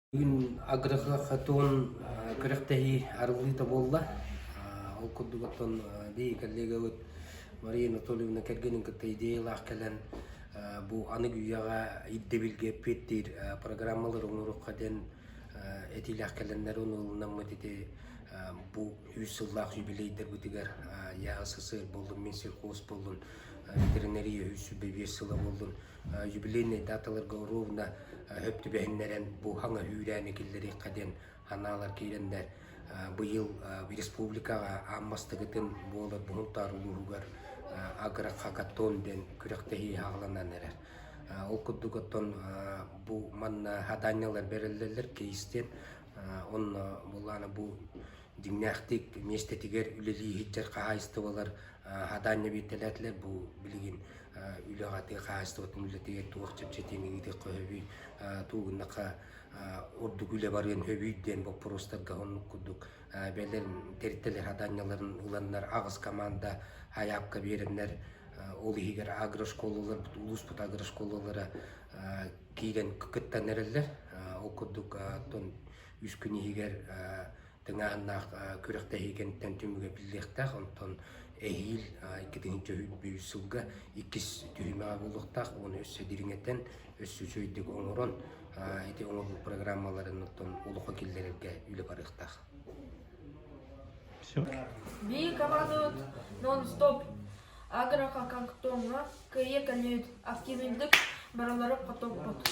Бүгүн агрохатон күрэхтэһии арыллыыта буолла. Ол курдук оттон бии коллегабыт Мария Анатольевна кэргэнин кытта идеялаах кэлэн бу аныгы үйэҕэ ирдэбилгэ эппиэттиир программалары оҥоруохха диэн этиилээх кэлэннэр ону ылынаммыт ити бу үс сыллаах юбилейдарбытыгар ЯССР буоллун, Минсельхоз буоллун, ветеринария 125 сыла буоллун юбилейнай даталарга ровно хөп түбэһиннэрэн бу хаҥа үүрээни киллэриэххэ диэн ханаалар киирэннэр быйыл республикаҕа аан бастакытын буолар Буһунтаар улууһугар агрохакатон диэн күрэхтэһии хааланан эрэр. Ол курдук оттон бу манна хадаанньалар бэриллэллэр кейстен онно булаана бу дьиҥнээхтик миэстэтигэр үлэлии иһиттэр хаһаайыстыбалар хадаанньа биэртэлээтилэр бу билигин үлэҕэ тыа хаһаайыстыбатын үлэтигэр туох чэпчэтиини ыытыахха сөбүй тугуннаха ордук үлэ барыан сөбүй диэн боппуруостарга оннук курдук бэлэр тэрилтэлэр хадаанньаларын ыланнар аҕыс команда хайаапка биэрэннэр ол иһигэр агрошколалар улууспут агрошколалара киирэн кыттан эрэллэр ол курдук үс күн иһигэр тыҥааһыннаах күрэхтэһии кэнниттэн түмүгэ биллиэхтээх. Онтон эһиил 2023 сылга иккис түһүмэҕэ буолуохтаах. Уонна өссө дириҥэтэн, өссө үчүгэйдик оҥорон, ити оҥорбут программаларын оттон олоххо киллэрэргэ үлэ барыахтаах. Все. Биир командабыт нон-стоп агрохакатоҥҥа кыайа кэлбит активныйдык барылары хотоппут.